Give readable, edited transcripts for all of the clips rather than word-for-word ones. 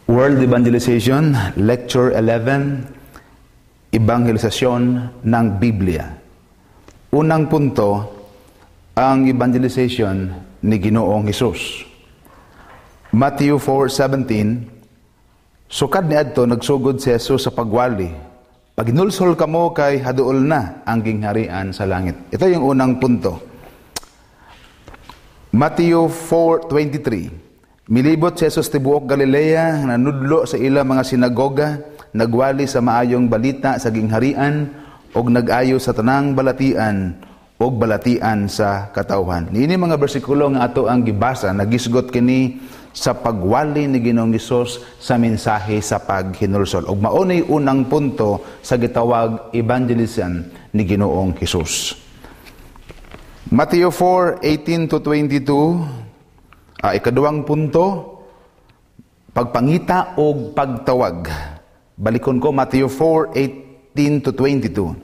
World Evangelization, Lecture 11, Ebanhelisasyon ng Biblia. Unang punto, ang evangelization ni Ginoong Hesus. Matthew 4:17. Sukad niadto, nagsugod si Jesus sa pagwali: "Paghinulsol kamo kay haduol na ang gingharian sa langit." Ito yung unang punto. Matthew 4:23. Milibot si Jesus tibuok Galilea, nanudlo sa ilang mga sinagoga, nagwali sa maayong balita sa gingharian ug nag-ayo sa tanang balatian ug balatian sa katawhan. Niini mga bersikulo nga ato ang gibasa, nagisgot kini sa pagwali ni Ginoong Hesus sa mensahe sa paghinulsol. Ug mao ni unang punto sa gitawag evangelism ni Ginoong Hesus. Matthew 4:18 to 22. Ikaduhang punto, pagpangita o pagtawag. Balikon ko Matthew 4:18 to 22.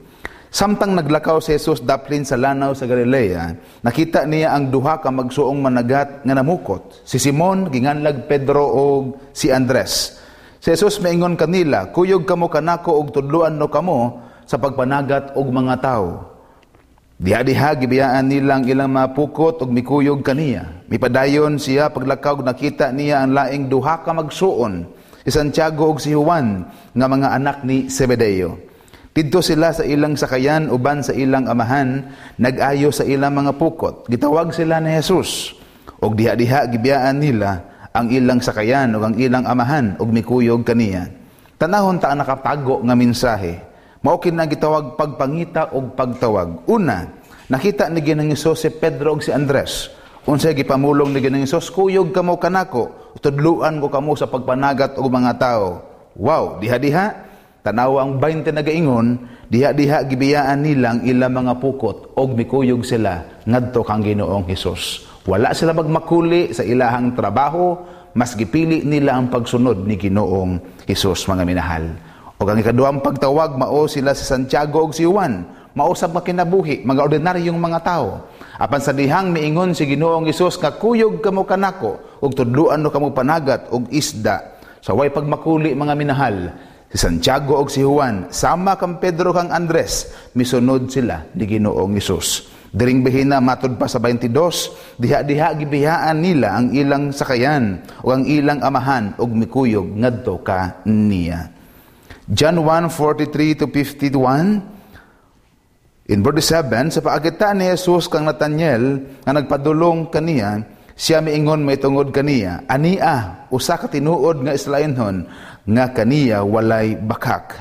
Samtang naglakaw si Jesus daplin sa lanaw sa Galilea, nakita niya ang duha ka magsuong managat nga namukot, si Simon, ginganlag Pedro, og si Andres. Si Jesus maingon kanila, "Kuyog kamo kanako og tudluan no kamo sa pagpanagat og mga tawo." Diha-diha gibiyaan nilang ilang mga pukot ug mikuyog kaniya. Mipadayon siya paglakaw, nakita niya ang laing duha ka magsuon, si Santiago ug si Juan, nga mga anak ni Zebedeo. Didto sila sa ilang sakayan uban sa ilang amahan, nag-ayo sa ilang mga pukot. Gitawag sila ni Jesus. Ug diha-diha gibiyaan nila ang ilang sakayan ug ang ilang amahan ug mikuyog kaniya. Tanahon ta ang nakatago nga mensahe. Mao kini ang gitawag pagpangita og pagtawag. Una, nakita ni Ginoong Hesus si Pedro ug si Andres. Unsay gipamulong ni Ginoong Hesus? "Kuyog kamo kanako, tudluan ko kamo sa pagpanagat og mga tao." Wow, diha-diha tanawa ang 20 nagaingon, diha-diha gibiyaan nilang ilang mga pukot og mikuyog sila ngadto kang Ginoong Hesus. Wala sila magmakuli sa ilahang trabaho, mas gipili nila ang pagsunod ni Ginoong Hesus, mga minahal. O ang ikaduhang pagtawag, mao sila si Santiago ug si Juan. Mao sab kinabuhi, mga ordinaryong mga tao. Apan sa dihang miingon si Ginoong Hesus nga "Kuyog kamo kanako ug tudluan no kamo panagat og isda." Sa way pagmakuli, mga minahal, si Santiago ug si Juan, sama kang Pedro kang Andres, misunod sila ni Ginoong Hesus. Diring behina, matud pa sa 22, diha-diha gibiyaan nila ang ilang sakayan o ang ilang amahan ug mikuyog ngadto ka niya. John 1:43 to 51. In verse 7, sa paagita ni Jesus kang Nathaniel nga nagpadulong kaniya, siya miingon may tungod kaniya, "Ania, usa ka tinuod nga Israelinhon nga kaniya walay bakak.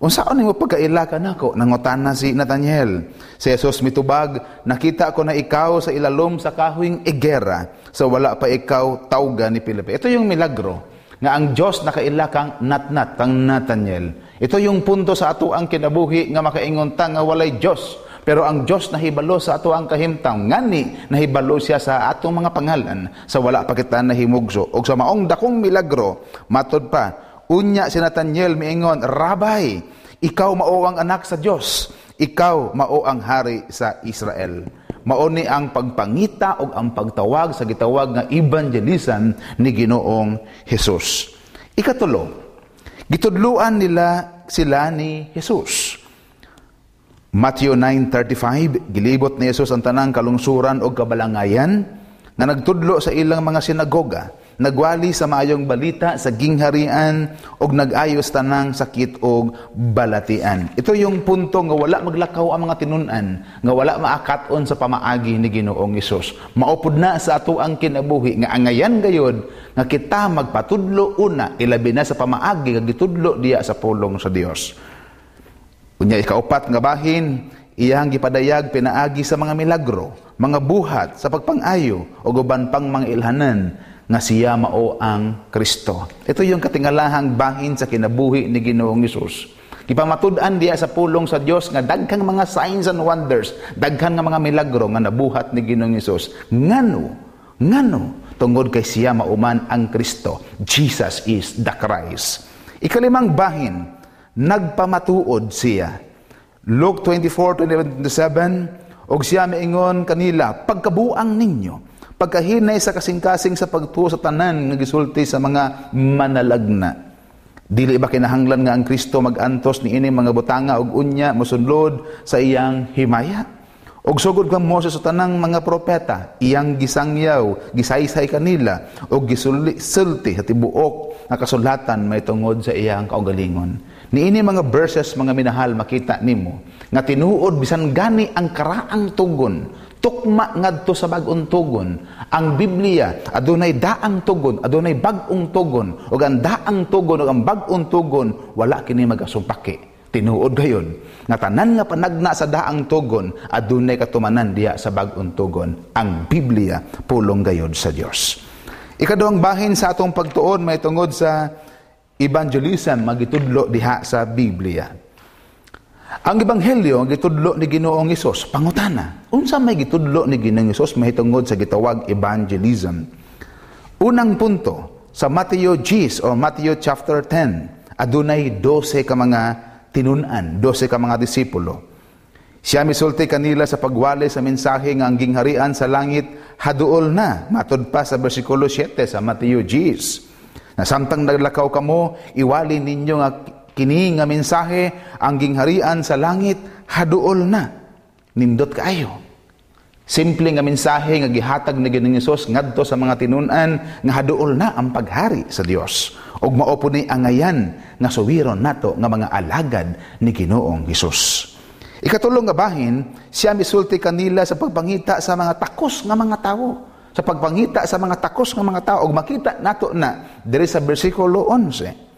Unsaon nimo pagkaila kanako?" nangutana si Nathaniel. Si Jesus mitubag, "Nakita ko na ikaw sa ilalom sa kahoyng igera sa wala pa ikaw tawga ni Felipe." Ito yung milagro nga ang Dios nakaila kang natnat, kang Nathaniel. Ito yung punto sa ato ang kinabuhi nga makaingon ta nga walay Dios. Pero ang Dios nahibalo sa ato ang kahimtang. Ngani nahibalo siya sa atong mga pangalan sa wala pa kita nahimugso. Og sa maong dakong milagro, matod pa, unya si Nathaniel miingon, "Rabbi, ikaw mao ang anak sa Dios. Ikaw mao ang hari sa Israel." Mao ni ang pagpangita og ang pagtawag sa gitawag nga evangelism ni Ginoong Hesus. Ikatulo, gitudluan nila sila ni Jesus. Matthew 9:35. Gilibot ni Jesus ang tanang kalungsuran og kabalangayan nga nagtudlo sa ilang mga sinagoga, nagwali sa maayong balita sa gingharian og nag-ayos tanang sakit og balatian. Ito yung punto nga wala maglakaw ang mga tinun-an, nga wala maakat-on sa pamaagi ni Ginoong Hesus. Maupod na sa ato ang kinabuhi nga angayan gayod nga kita magpatudlo una, ilabi na sa pamaagi nga gitudlo diya sa pulong sa Dios. Unya, ikaupat nga bahin, iyang gipadayag pinaagi sa mga milagro, mga buhat sa pagpang-ayo o uban pang mga ilhanan nga siya mao ang Kristo. Ito yung katingalahang bahin sa kinabuhi ni Ginoong Hesus. Gipamatud-an diya sa pulong sa Dios nga daghang mga signs and wonders, daghan nga mga milagro nga nabuhat ni Ginoong Hesus. Ngano? Ngano? Tungod kay siya mauman ang Kristo. Jesus is the Christ. Ikalimang bahin, nagpamatuod siya. Luke 24:27. Og siya miingon kanila, "Pagkabuang ninyo, Pagkahinay sa kasing-kasing sa pagtuo sa tanan nga gisulti sa mga manalagna. Dili ba kinahanglan nga ang Kristo mag-antos niini mga butanga ug unya mosunlod sa iyang himaya? Og sugod kang Moses sa tanang mga propeta, iyang gisangyaw, gisaysay kanila og gisulti sa tibuok nga kasulatan may tungod sa iyang kaugalingon. Niini mga verses, mga minahal, makita nimo nga tinuod bisan gani ang karaang tugon tukma ngadto sa bag-ong tugon. Ang Biblia adunay daang tugon, adunay bag-ong tugon, ug ang daang tugon ug ang bag-ong tugon wala kini magasumpaki. Tinuod gayon nga tanan nga panagna sa daang tugon adunay katumanan diha sa bag-ong tugon. Ang Biblia pulong gayod sa Dios. Ikaduhang bahin sa atong pagtuon may tungod sa evangelism magitudlo diha sa Biblia. Ang ebanghelyo ang gitudlo ni Ginoong Hesus. Pangutana, unsa may gitudlo ni Ginoong Hesus mahitungod sa gitawag evangelism? Unang punto, sa Mateo 10 o Mateo chapter 10, adunay 12 ka mga tinun-an, 12 ka mga disipulo. Siya misulti kanila sa pagwali sa mensahe nga ang gingharian sa langit haduol na, matud pa sa bersikulo 7 sa Mateo 10. Na samtang naglakaw kamo, iwali ninyo nga kini nga mensahe, ang gingharian sa langit haduol na. Nindot kaayo. Simple nga mensahe nga gihatag ni Ginoong Hesus ngadto sa mga tinun-an nga haduol na ang paghari sa Dios. Ug mao po ni angayan nga suwiron nato nga mga alagad ni Ginoong Hesus. Ikatulong nga bahin, siya misulti kanila sa pagpangita sa mga takos nga mga tawo. Sa pagpangita sa mga takos nga mga tawo, ug makita nato na diri sa bersikulo 11.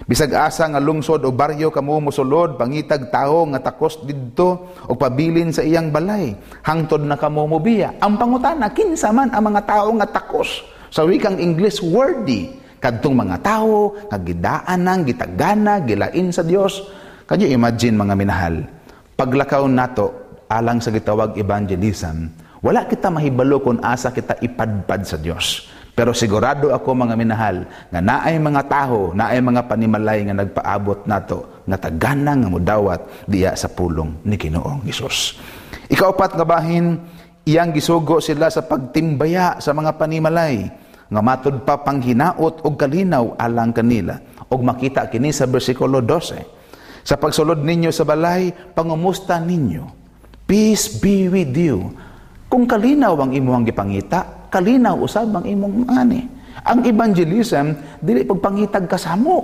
Bisag asa nga lungsod o baryo kamo mosulod, pangitag tawo nga takos didto og pabilin sa iyang balay, hangtod na kamo mobiya. Ang pangutana, kinsa man ang mga tawo nga takos? Sa wikang English, worthy. Kadtong mga tawo nga gidaan nang gitagana, gilain sa Dios. Can you imagine, mga minahal? Paglakaw nato alang sa gitawag evangelism, wala kita mahibalo kung asa kita ipadpad sa Dios. Pero sigurado ako, mga minahal, nga naay mga taho, naay mga panimalay nga nagpaabot nato, nga tagana nga mudawat diya sa pulong ni Ginoong Hesus. Ikaupat nga bahin, iyang gisugo sila sa pagtimbaya sa mga panimalay, nga matud pa panghinaot og kalinaw alang kanila, og makita kini sa bersikulo 12. Sa pagsulod ninyo sa balay, pangumusta ninyo. Peace be with you. Kung kalinaw ang imong gipangita, kalinaw usab ang imong mangani. Ang evangelism dili pagpangitag kasamok.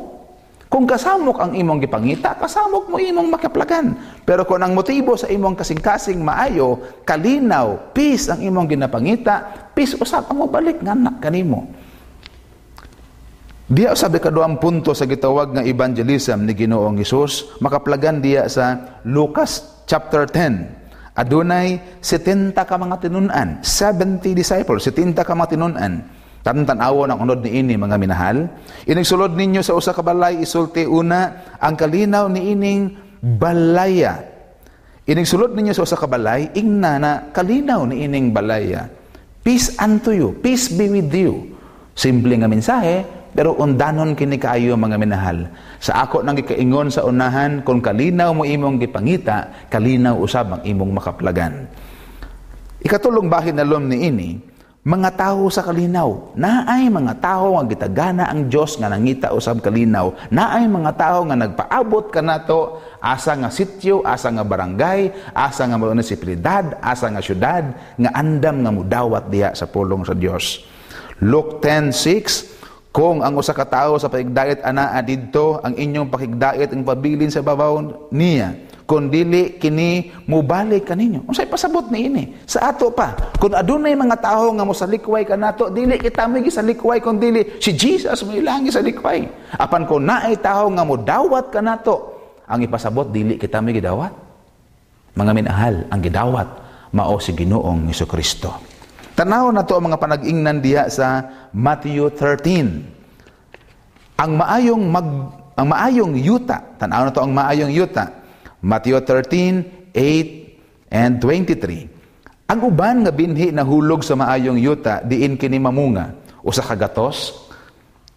Kung kasamok ang imong gipangita, kasamok mo imong makaplagan. Pero kung ang motibo sa imong kasing-kasing maayo, kalinaw, peace ang imong ginapangita, peace usab ang mobalik nga kanimo. Diya usab ikaduhang punto sa gitawag nga evangelism ni Ginoong Hesus, makaplagan diya sa Lucas chapter 10. Adunay 70 ka mga tinun-an, 70 disciples, 70 ka mga tinun-an. Tan-tan-awon ang unod niini, mga minahal. Inig sulod ninyo sa usa ka balay, isulti una ang kalinaw niining balaya. Inig sulod ninyo sa usa ka balay, ingna na kalinaw niining balaya. Peace unto you, peace be with you. Simple nga mensahe, pero undanon kini kaayo, mga minahal. Sa ako nang gikaingon sa unahan, kung kalinaw mo imong gipangita, kalinaw usab ang imong makaplagan. Ikatulong bahin na lom niini, mga tawo sa kalinaw. Naay mga tawo nga gitagana ang Dios nga nangita usab kalinaw. Naay mga tawo nga nagpaabot kanato asa nga sityo, asa nga barangay, asa nga munisipalidad, asa nga syudad nga andam nga mudawat diha sa pulong sa Dios. Luke 10:6. Kung ang usa ka tawo sa pakigdait anaa didto, ang inyong pakigdait ang pabilin sa babaw niya. Kung dili kini mubalik kaninyo. Unsay pasabot niini? Sa ato pa, kung adunay mga tawo nga mosalikway kanato, dili kita may gisalikway kun dili si Jesus mo ilang gisalikway. Apan kung naay tawo nga modawat kanato, ang ipasabot dili kita may gidawat. Mga minahal, ang gidawat mao si Ginoong Hesukristo. Tanaw na to ang mga panag-ingnan diha sa Matthew 13. Ang maayong yuta, tanaw na to ang maayong yuta. Matthew 13, 8 and 23. Ang uban nga binhi nahulog sa maayong yuta, diin kini mamunga. Usa ka gatos,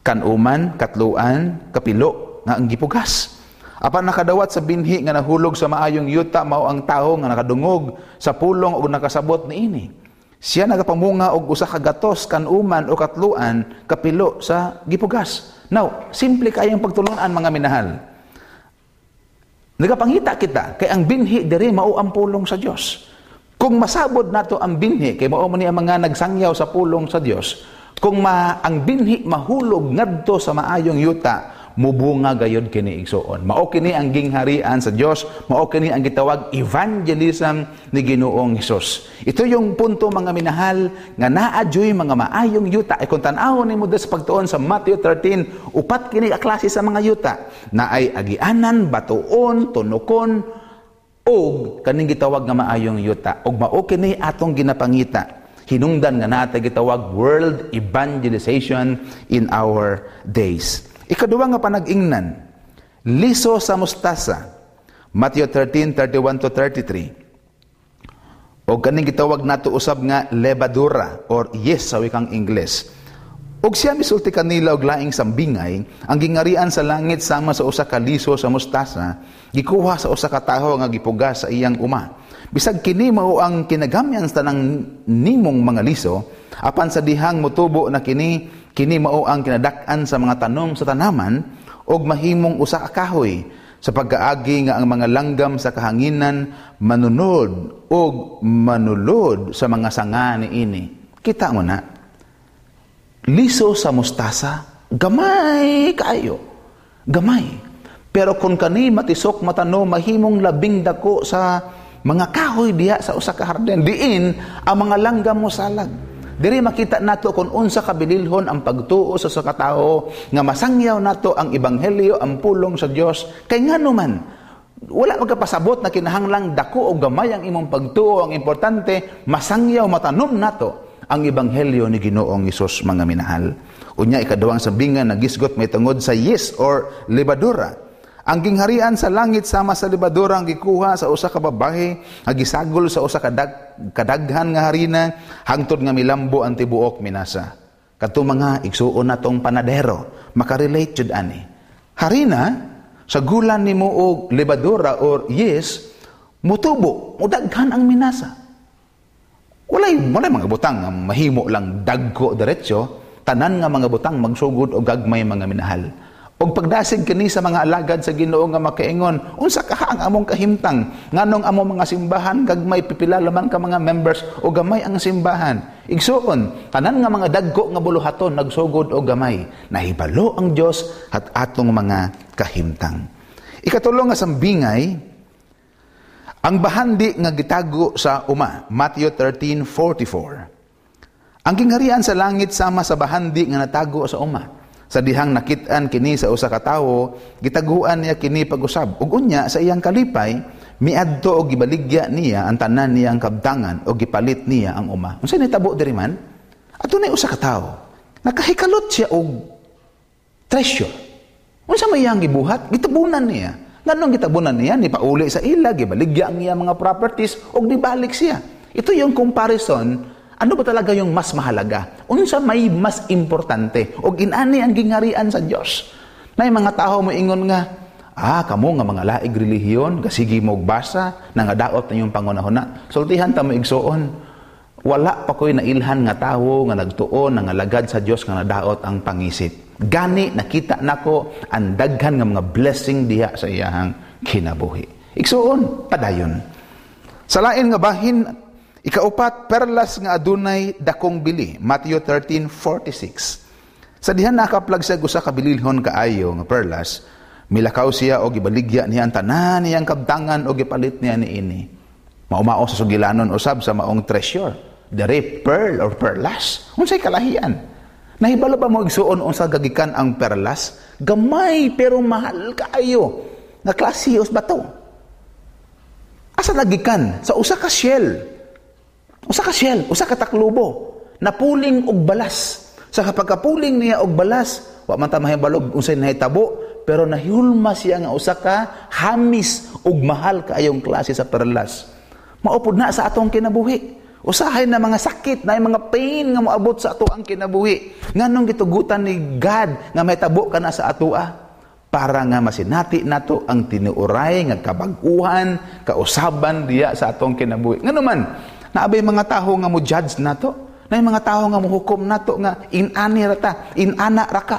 kanuman, katluan, kapilo nga ang gipugas. Apan nakadawat sa binhi nga nahulog sa maayong yuta mao ang tawo nga nakadungog sa pulong ug nakasabot niini. Siya nagapamunga og 100 kanuman o katluan kapilo sa gipugas. Now, simple kayong pagtulunan, mga minahal. Nagapangita kita kay ang binhi diri mao ang pulong sa Dios. Kung masabod nato ang binhi, kay mao man ni ang mga nagsangyaw sa pulong sa Dios, kung ang binhi mahulog ngadto sa maayong yuta, mubunga gayod kini, igsuon. Mao kini ang gingharian sa Dios, mao kini ang gitawag evangelism ni Ginoong Hesus. Ito yung punto, mga minahal, nga naa juy mga maayong yuta. Ay kung tan-awon nimo sa pagtuon sa Matthew 13, upat kini ka klase sa mga yuta na ay agianan, batuon, tunukon og kaning gitawag nga maayong yuta. Og mao kini atong ginapangita hinungdan nga naa tay gitawag world evangelization in our days. Ikaduha nga panag-ingnan, liso sa mustasa. Matthew 13:31 to 33. O kaning gitawag nato usab nga lebadura or yeast sa wikang Ingles. Og siya misulti kanila og laing sambingay: "Ang gingarian sa langit sama sa usa ka liso sa mustasa, gikuha sa usa ka tawo nga gipugas sa iyang uma. Bisag kini mao ang kinagamyan sa tanang nimong mga liso, apan sa dihang motubo na kini, kini mao ang kinadak-an sa mga tanom sa tanaman og mahimong usa ka kahoy sa pagkaagi nga ang mga langgam sa kahanginan manunod og manulod sa mga sanga niini." Kita mo na. Liso sa mustasa, gamay kaayo. Gamay. Pero kung kani matisok matanom, mahimong labing dako sa mga kahoy diha sa usa ka hardin. Diin ang mga langgam mo salag. Diri makita nato kung unsa kabililhon ang pagtuo sa usa ka tawo nga masangyaw nato ang ebanghelyo, ang pulong sa Dios. Kay ngano man wala magkapasabot na kinahanglang dako o gamay ang imong pagtuo, ang importante masangyaw, matanom nato ang ebanghelyo ni Ginoong Hesus, mga minahal. Unya, ikaduhang sambingan nagisgot may tungod sa yeast or lebadura. Ang gingharian sa langit sama sa lebadura ang gikuha sa usa ka babahe nga gisagol sa usa ka kadaghan nga harina hangtod nga milambo ang tibuok minasa. Kadto mga igsuon natong panadero, makarelate jud ani. Harina sa gulan nimo og lebadura or yeast, mutubo, mudaghan ang minasa. Walay mga butang nga mahimo lang dagko diretso, tanan nga mga butang magsugod og gagmay, mga minahal. Og pagdasig kini sa mga alagad sa Ginoo nga makaingon, "Unsa kaha ang among kahimtang? Nganong among mga simbahan gagmay, pipila laman ka mga members o gamay ang simbahan?" Igsuon, tanan nga mga dagko nga buluhaton nagsugod og gamay. Nahibalo ang Dios at atong mga kahimtang. Ikatulo nga sambingay, ang bahandi nga gitago sa uma, Matthew 13:44. Ang gingharian sa langit sama sa bahandi nga natago sa uma. Sa dihang nakit-an kini sa usa ka tawo, gitaguan niya kini pag-usab. Ug unya sa iyang kalipay, miadto og gibaligya niya ang tanan niyang kabtangan og gipalit niya ang uma. Unsa nitabo diri man? Adunay usa ka tawo, nakahikalot siya og treasure. Unsa may iyang gibuhat? Gitabunan niya. Nganong gitabunan niya? Nipauli sa ila, gibaligya ang iyang mga properties og nibalik siya. Ito yung comparison. Ano ba talaga yung mas mahalaga? Unsa may mas importante? Og inani ang gingharian sa Dios. Nay mga tao mo ingon nga, "Kamo nga mga laig relihiyon, gasigi mo og basa, nangadaot na yung pangunahuna." Sultihan ta mo, igsuon. Wala pa ko'y nailhan nga tawo nga nagtuon, nangalagad sa Dios nga nadaot ang pangisip. Gani nakita nako ang daghan nga mga blessing diha sa iyahang kinabuhi. Igsuon, padayon. Sa lain nga bahin, ikaupat, perlas nga adunay dakong bili. Matthew 13:46. Sa dihan nakaplag siya usa ka bililhon kaayo nga perlas, milakaw siya og gibaligya niya ang tanan niyang kabtangan og gipalit niya niini. Maumao sa sugilanon usab sa maong treasure. Dere pearl or perlas. Unsay kalahian? Nahibalo ba mo, igsuon, unsa gagikan ang perlas? Gamay pero mahal kaayo. Nga klase os bato. Asa nagikan? Sa usa ka shell. Usa ka shell, usa ka taklubo. Napuling og balas. Sa pagkapuling niya og balas, wa man ta mahibalo unsay nahitabo, pero nahulma siya nga usa ka hamis og mahal kaayong klase sa perlas. Maupod na sa atong kinabuhi. Usahay na mga sakit, na mga pain nga moabot sa ato ang kinabuhi. Nganong gitugutan ni God nga mahitabo ka na sa atoa? Para nga masinati nato ang tinuoray nga kabag-uhan, kausaban diya sa atong kinabuhi. Ngano man, Naa bay mga tawo nga mo judge nato? Naay mga tawo nga mohukom nato nga in-ani ra ta, in-ana ra ka?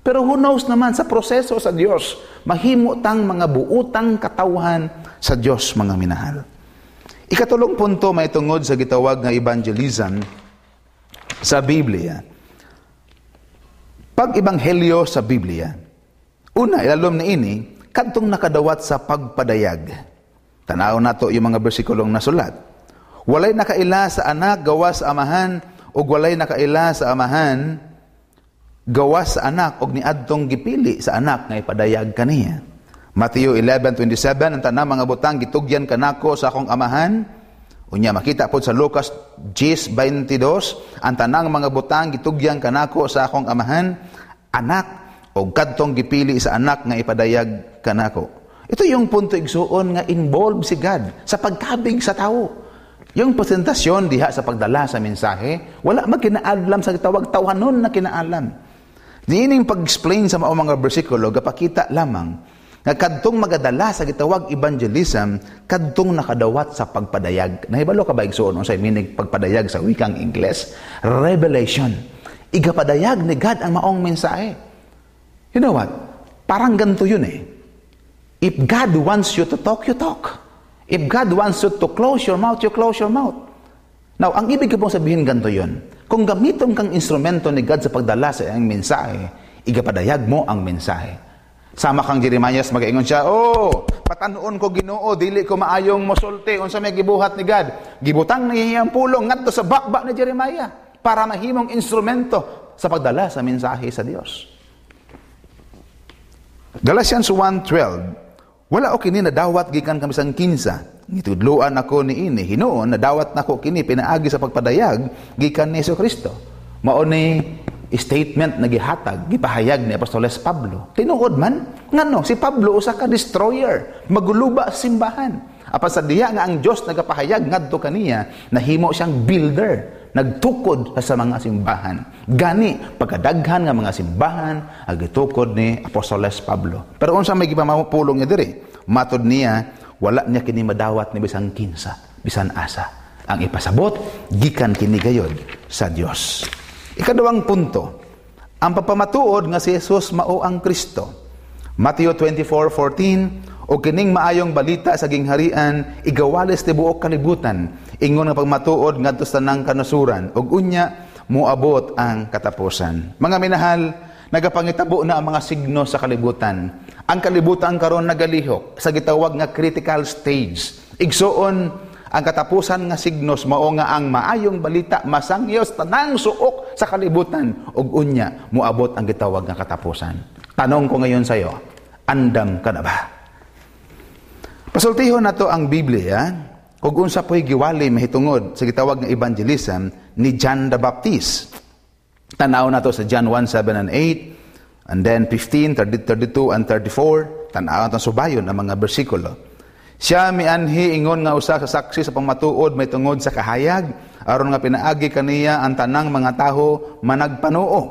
Pero who knows naman, sa proseso sa Dios, mahimo tang mga buutang katawhan sa Dios, mga minahal. Ikatulong punto may tungod sa gitawag nga evangelism sa Biblia. Pag-ebanghelyo sa Biblia. Una, ilalom ni ini, kadtong nakadawat sa pagpadayag. Tanaw nato yung mga bersikulong nasulat. "Walay nakaila sa Anak gawas sa Amahan, ug walay nakaila sa Amahan gawas sa Anak og niadtong gipili sa Anak nga ipadayag kaniya." Mateo 11:27, "Ang tanang mga butang gitugyan kanako sa akong Amahan." Unya makita pod sa Lucas 10:22, "Ang tanang mga butang gitugyan kanako sa akong Amahan, Anak og kadtong gipili sa Anak nga ipadayag kanako." Ito yung punto, igsuon, nga involved si God sa pagkabig sa tao. Yung presentasyon diha sa pagdala sa mensahe, wala magkinaalam sa tawag tawhanon na kinaalam. Diining pag-explain sa mga bersikulo, gapakita lamang nga kadtong magadala sa gitawag evangelism, kadtong nakadawat sa pagpadayag. Nahibalo ka ba, igsuon, unsay meaning pagpadayag sa wikang Ingles? Revelation. Igapadayag ni God ang maong mensahe. You know what? Parang ganito yun eh. If God wants you to talk, you talk. If God wants you to close your mouth, you close your mouth. Now, ang ibig ko pong sabihin, ganito yun. Kung gamiton kang instrumento ni God sa pagdala sa iyang mensahe, igapadayag mo ang mensahe. Sama kang Jeremias, magaingon siya, "Oh, patanuon ko, Ginoo, dili ko maayong mosulti." Unsa may gibuhat ni God? Gibutang niya ang pulong ngadto sa bakba ni Jeremiah para mahimong instrumento sa pagdala sa mensahe sa Dios. Galatians 1:12, "Wala o kini nadawat gikan kang bisan kinsa. Gitudloan ako ni ini. Hinuon, nadawat nako kini pinaagi sa pagpadayag gikan ni Kristo." Mao ni statement na gihatag, gipahayag ni Apostoles Pablo. Tinuod man, ngano si Pablo usa ka destroyer, maguluba sa simbahan. Apan sa diha nga ang Dios nagapahayag ngadto kaniya, nahimo siyang builder, nagtukod sa mga simbahan. Gani pagkadaghan nga mga simbahan ang gitukod ni Apostoles Pablo. Pero unsa may gipamapulong niya diri? Matod niya, wala niya kini madawat ni bisan kinsa, bisan asa. Ang ipasabot gikan kini gayod sa Dios. Ikaduhang punto, ang pagpamatuod nga si Jesus mao ang Kristo. Mateo 24:14, "O kining maayong balita sa gingharian igawalis tibuok kalibutan ingon nga pagmatuod ngadto sa tanang kanasuran, ug unya moabot ang katapusan." Mga minahal, nagapangitabo na ang mga signo sa kalibutan. Ang kalibutan karon nagalihok sa gitawag nga critical stage. Igsuon, ang katapusan nga signos mao nga ang maayong balita masangyos tanang suok sa kalibutan ug unya moabot ang gitawag nga katapusan. Tanong ko ngayon sa iyo, andam ka na ba? Pasultihon nato ang Biblia ug unsa po'y giwali mahitungod sa gitawag nga evangelism ni John the Baptist. Tanaw nato sa John 1:7 and 8 and then 15, 30, 32 and 34. Tanaw nato subayon ang mga bersikulo. "Siya mianhi ingon nga usa sa saksi sa pamatuod may tungod sa kahayag, aron nga pinaagi kaniya ang tanang mga taho managpanuo."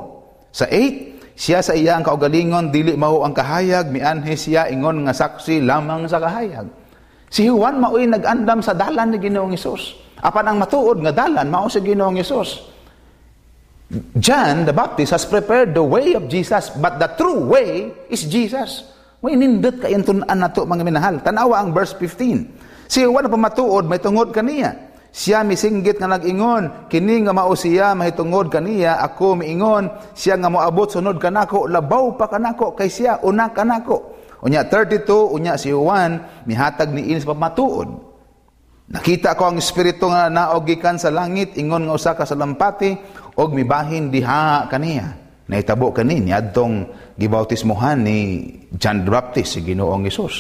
Sa 8, "Siya sa iyang kaugalingon dili mao ang kahayag, mianhi siya ingon nga saksi lamang sa kahayag." Si Juan mao'y nag-andam sa dalan ni Ginoong Hesus. Apan ang matuod nga dalan mao si Ginoong Hesus. John the Baptist has prepared the way of Jesus, but the true way is Jesus. May nindot kay tun-an nato, mga minahal. Tanawa ang verse 15. "Si Juan ang pamatuod may tungod kaniya. Siya misinggit nga nag-ingon, kini nga mao siya mahitungod kaniya, ako miingon, siya nga moabot sunod kanako, labaw pa kanako kay siya una kanako." Unya 32, unya si Juan mihatag ni sa pamatuod. "Nakita ko ang Espiritu nga naog gikan sa langit ingon nga usa ka salampati og mibahin diha kaniya. Nahitabo kani niadtong gibautismohan ni John the Baptist si Ginoong Hesus.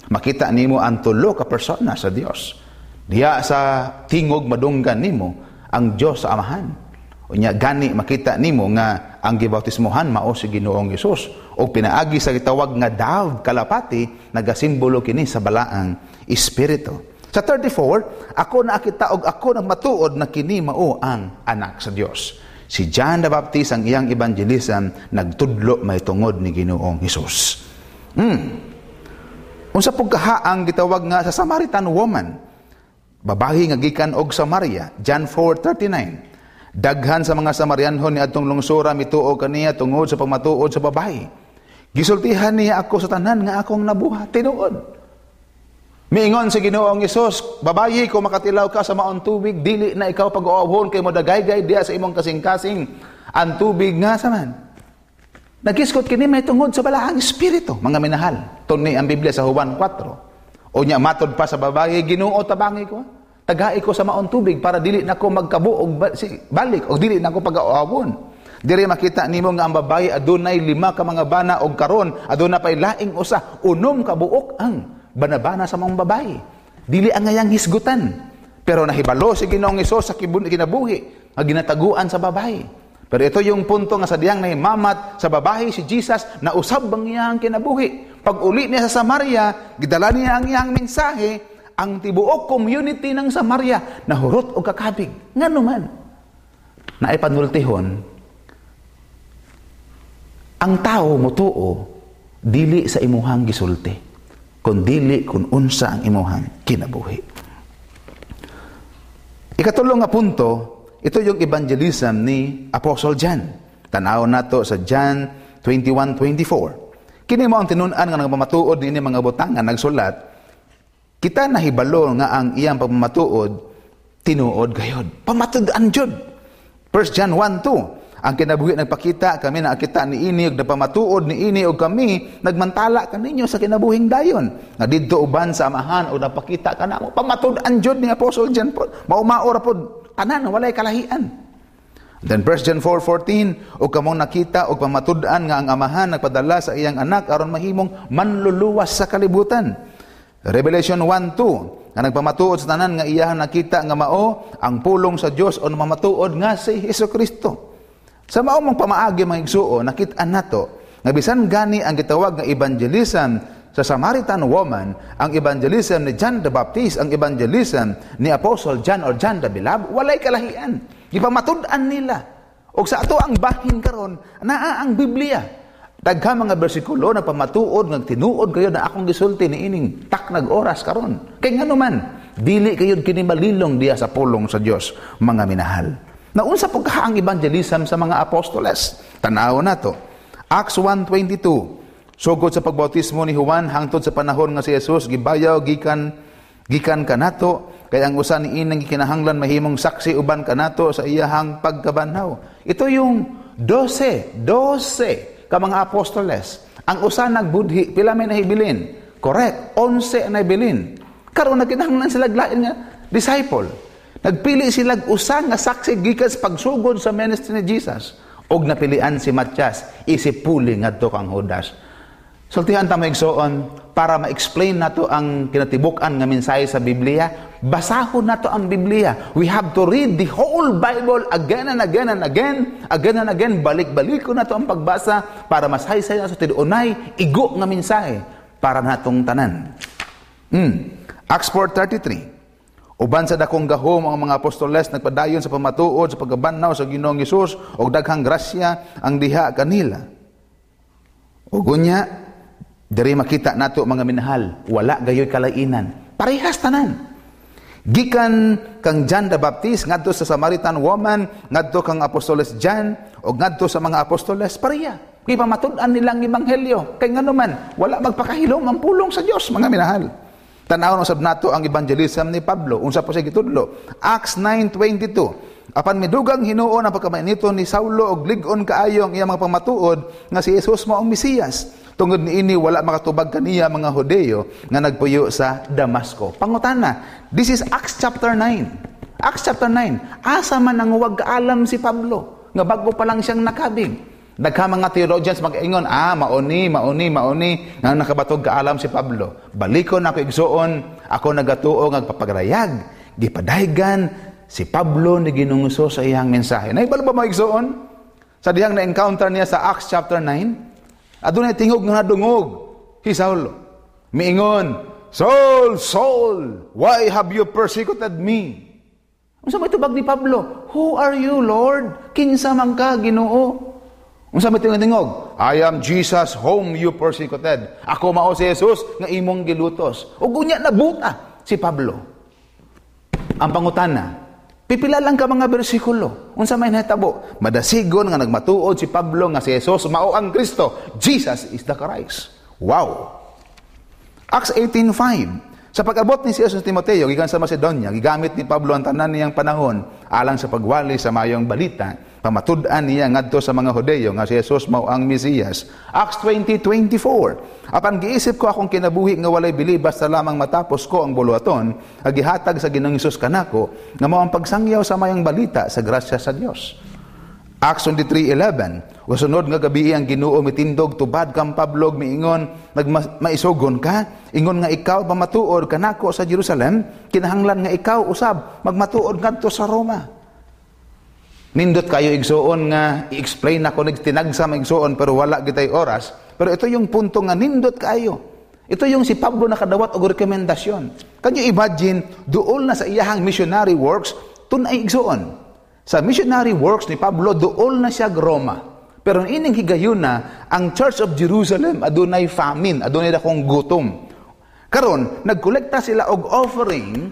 Makita nimo ang tulo ka persona sa Dios. Diha sa tingog madunggan nimo ang Dios sa Amahan. Unya gani makita nimo nga ang gibautismohan mao si Ginoong Hesus og pinaagi sa gitawag nga dove, kalapati, nagasimbolo kini sa Balaang Espiritu. Sa 34, "Ako nakita og ako nagmatuod na kini mao ang Anak sa Dios." Si John the Baptist, ang iyang evangelism nagtudlo may tungod ni Ginoong Hesus. Unsa pud kaha ang gitawag nga sa Samaritan woman? Babayi nga gikan og Samaria, John 4:39. Daghan sa mga Samarianhon ni adtong lungsura mituo kaniya tungod sa pamatuod sa babayi. Gisultihan niya ako sa tanan nga akong nabuhat. Tinuod. Miingon si Ginoong Hesus, "Babayi, kung makatilaw ka sa maong tubig, dili na ikaw pag-uawhon kay modagaygay diya sa imong kasing-kasing ang tubig nga saman." Nagiskot kini may tungod sa Balaang Espiritu, mga minahal. Tuni ang Biblia sa Juan 4. O nya matod pa sa babayi, "Ginoo, tabangi ko. Tagai ko sa maong tubig para dili na ko magkabuog balik o dili na ko pag-uawon." Diri makita nimo nga ang babayi adunay lima ka mga bana og karon aduna pay laing usa, 6 ka buok ang banabana sa maong babayi. Dili ang ngayang hisgutan. Pero nahibalo si Ginoong Hesus sa kinabuhi nga ginataguan sa babayi. Pero ito yung punto nga sa diyang nahimamat sa babayi si Jesus, na usab ang iyang kinabuhi. Pag uli niya sa Samaria, gidala niya ang iyang mensahe, ang tibuok community ng Samaria nahurot og kakabig. Ngano man? Naipanultihon, ang tao motuo dili sa imuhang gisulti, kun dili kun unsa ang imuhang kinabuhi. Ikatulong nga punto, ito yung evangelism ni Apostle John. Tan-aw nato sa John 21:24. Kini mo ang tinun-an nga nagpamatuod niini mga butang nga nagsulat. Kita nahibalo nga ang iyang pagmamatuod tinuod gayod. Pamatud-an jud. 1 John 1:2. Ang kinabuhi nagpakita, kami nakita niini ug napamatuod niini ug kami nagmantala kaninyo sa kinabuhing dayon. Nga didto uban sa Amahan ug napakita kanamo. Pamatud-an jud ni Apostle John pod. Mao-mao ra pod tanan, walay kalahian. Then 1 John 4:14, ug kamong nakita og pamatud-an nga ang Amahan nagpadala sa iyang anak aron mahimong manluluwas sa kalibutan. Revelation 1:2, nga nagpamatuod sa tanan nga iyahang nakita nga mao ang pulong sa Dios o mamatuod nga si Hesukristo. Sa mao mong pamaagi, mga igsuon, nakit-an nato nga bisan gani ang gitawag nga evangelism sa Samaritan woman, ang evangelism ni John the Baptist, ang evangelism ni Apostle John or John the Beloved, walay kalahian. Gipamatud-an nila. Og sa ato ang bahin karon, naa ang Biblia. Daghan mga bersikulo na pamatuod nga tinuod kayo na akong gisulti niining taknag oras karon. Kay ngano man, dili kayo kini malilong diya sa pulong sa Dios, mga minahal. Naunsa po ka ang evangelism sa mga apostoles? Tan-aw nato. Acts 1:22. Sugod sa pagbautismo ni Juan hangtod sa panahon nga si Jesus gibayaw gikan kanato, kay ang usa niining gikinahanglan mahimong saksi uban kanato sa iyahang pagkabanhaw. Ito yung 12 ka mga apostoles. Ang usa nagbudhi, pila may nahibilin? Correct, 11 ang nahibilin. Karon nagkinahanglan sila lain nga disciple. Nagpili sila usa nga saksi gikan sa pagsugod sa ministry ni Jesus. Og napilian si Matias, isipuli ngadto kang Judas. Sultihan ta, mga igsoon, para ma-explain nato ang kinatibuk-an nga mensahe sa Biblia, basahon nato ang Biblia. We have to read the whole Bible again and again and again, again and again. Balik-baliko nato ang pagbasa para masaysay nato tinuunay igo nga mensahe para natong tanan. Acts 4:33. Uban sa dakong gahom ang mga apostoles nagpadayon sa pamatuod sa pagkabanhaw sa Ginoong Hesus og daghang grasya ang diha kanila. Ug unya, diri makita nato, mga minahal, wala gayoy kalainan. Parehas tanan. Gikan kang John the Baptist ngadto sa Samaritan woman, ngadto kang Apostoles John ug ngadto sa mga apostoles, pareha. Gipamatud-an nilang ebanghelyo. Kay ngano man, wala magpakahilom ang pulong sa Dios, mga minahal. Tan-awon usab nato ang evangelism ni Pablo. Unsa po siya gitudlo? Acts 9:22. Apan midugang hinuon ang pagkamainito ni Saulo og lig-on kaayo ang iyang mga pamatuod nga si Jesus mao ang Mesiyas. Tungod niini wala makatubag kaniya mga Hudeyo nga nagpuyo sa Damasco. Pangutana, this is Acts chapter 9. Acts chapter 9. Asa man ang huwag kaalam si Pablo nga bago pa lang siyang nakabig? Daghan mga theologians mag-ingon, mauni, mauni, mauni, nga nakabatog kaalam si Pablo. Balikon ako, igsuon, ako nagatuo nga papagrayag, gipadaygan si Pablo ni Ginoong Hesus sa iyang mensahe. Naibalo ba, mga igsuon? Sa dihang na-encounter niya sa Acts chapter 9, adunay tingog nga nadungog si Saulo. Miingon, "Saul, Saul, why have you persecuted me?" Unsa may tubag ni Pablo? "Who are you, Lord?" "Kinsa man ka, Ginoo?" Unsa may tingog? "I am Jesus whom you persecuted." "Ako mao si Jesus nga imong gilutos." Ug unya nabuta si Pablo. Ang pangutana, pipila lang ka mga bersikulo. Unsa may nahitabo? Madasigon nga nagmatuod si Pablo nga si Jesus mao ang Kristo. Jesus is the Christ. Wow. Acts 18:5. Sa pag-abot ni si Jesus Timoteo gikan sa Macedonia, gigamit ni Pablo ang tanan niyang panahon alang sa pagwali sa mayong balita, pamatud-an niya ngadto sa mga Hudeyo nga si Jesus mao ang Mesiyas. Acts 20:24. Apan giisip ko akong kinabuhi nga walay bili basta lamang matapos ko ang buluhaton nga gihatag sa Ginoong Hesus kanako, nga mao ang pagsangyaw sa mayong balita sa grasya sa Dios. Acts 23:11. O sunod nga gabi ang Ginoo mitindog tubad kang Pablo miingon, "Maisugon ka, ingon nga ikaw pamatuod kanako sa Jerusalem, kinahanglan nga ikaw usab magmatuod ngadto sa Roma." Nindot kayo, igsuon, nga i-explain ako nig tinagsa, igsuon, pero wala gitay oras. Pero ito yung punto nga nindot kayo. Ito yung si Pablo nakadawat og rekomendasyon. Can you imagine, duol na sa iyahang missionary works, tunay, igsuon. Sa missionary works ni Pablo, duol na siya Roma. Pero ining higayuna, ang Church of Jerusalem adunay famine, adunay dakong gutom. Karon, nagkolekta sila og offering,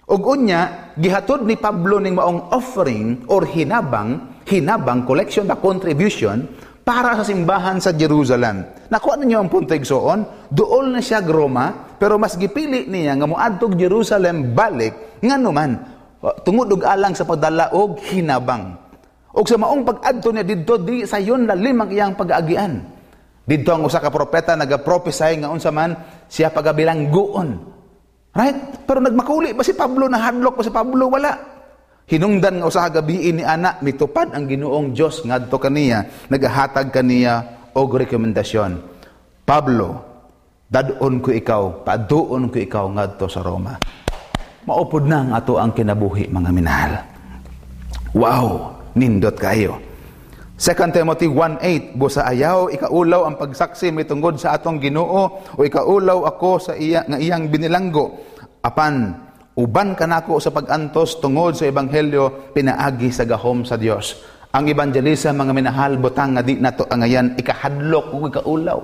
og unya gihatod ni Pablo ning maong offering or hinabang, hinabang collection ba, contribution para sa simbahan sa Jerusalem. Nakuha ninyo ang punto, igsoon? Duol na siya Roma, pero mas gipili niya nga moadtog Jerusalem balik, ngano man tungod og alang sa pagdala og hinabang. Og sa maong pag-adto niya didto, di sayon lalim ang iyang pag-agian. Didto ang usa ka propeta naga-prophesy nga unsa man siya pagabilanggoon. Right? Pero nagmakuli ba si Pablo? Nahadlok ba si Pablo? Wala. Hinungdan nga usa ka gabii ni ana, mitupad ang Ginoong Dios ngadto kaniya, nagahatag kaniya og rekomendasyon. "Pablo, dad-on ko ikaw, paduon ko ikaw ngadto sa Roma." Maupod na ang ato ang kinabuhi, mga minahal. Wow, nindot kayo. 2 Timothy 1:8, "Busa ayaw ikaulaw ang pagsaksi mitungod sa atong Ginoo o ikaulaw ako sa iya nga iyang binilanggo. Apan uban kanako sa pag-antos tungod sa ebanghelyo pinaagi sa gahom sa Dios." Ang evangelista, mga minahal, butang nga di nato angayan ikahadlok o ikaulaw.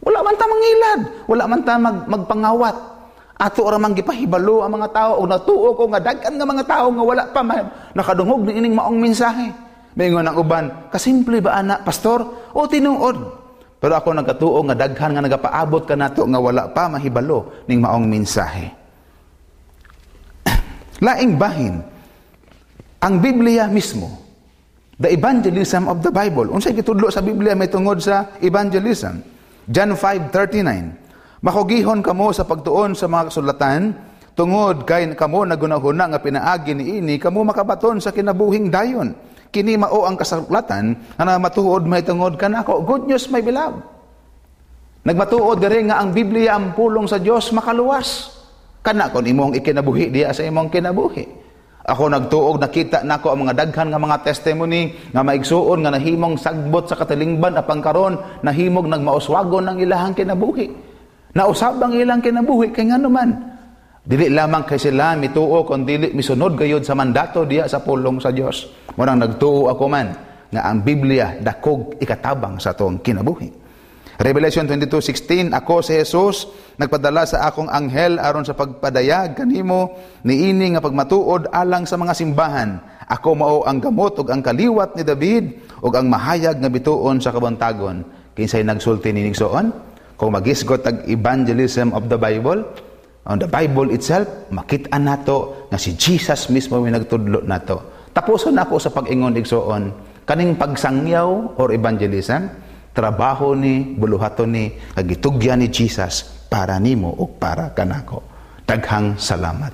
Wala man ta mangilad, wala man ta magpangawat. Ato ra man gipahibalo ang mga tao, o natuo ko nga daghan nga mga tao nga wala pa nakadungog ni ining maong mensahe. Maingon ang uban, "Kasimple ba ana, pastor?" O tinuod. Pero ako nagkatuo nga daghan nga nagapaabot kanato nga wala pa mahibalo ning maong mensahe. Laing bahin, ang Biblia mismo, the evangelism of the Bible. Unsay gitudlo sa Biblia may tungod sa evangelism? John 5:39. "Makugihon kamo sa pagtuon sa mga kasulatan, tungod kay kamo nagunahuna nga pinaagi niini kamo makabaton sa kinabuhing dayon. Kini mao ang kasulatan nga namatuod may tungod kanako." Good news, my beloved. Nagmatuod diri nga ang Biblia, ang pulong sa Dios, makaluwas. Kana kon imong ikinabuhi diya sa imong kinabuhi. Ako nagtuog, nakita nako ang mga daghan nga mga testimony nga maigsuon nga nahimong sagbot sa katilingban, apang karon nahimog nagmauswagon ang ilahang kinabuhi. Nausab ang ilang kinabuhi kay ngano man, dili lamang kay sila mituo kon dili misunod gayud sa mandato diya sa pulong sa Dios. Mao nang nagtuo ako man nga ang Biblia dakog ikatabang sa atong kinabuhi. Revelation 22:16, "Ako si Jesus nagpadala sa akong anghel aron sa pagpadayag kanimo niini nga pagmatuod alang sa mga simbahan. Ako mao ang gamot ug ang kaliwat ni David ug ang mahayag nga bituon sa kabuntagon." Kinsay nagsulti nining, igsoon? Kung magisgot ang evangelism of the Bible, on the Bible itself, makita nato nga si Jesus mismo may nagtudlo nato. Tapuson ako sa pag-ingon, igsoon, kaning pagsangyaw or evangelism, trabaho ni, buluhaton ni, kagitugyan ni Jesus para nimo o para kanako. Daghang salamat.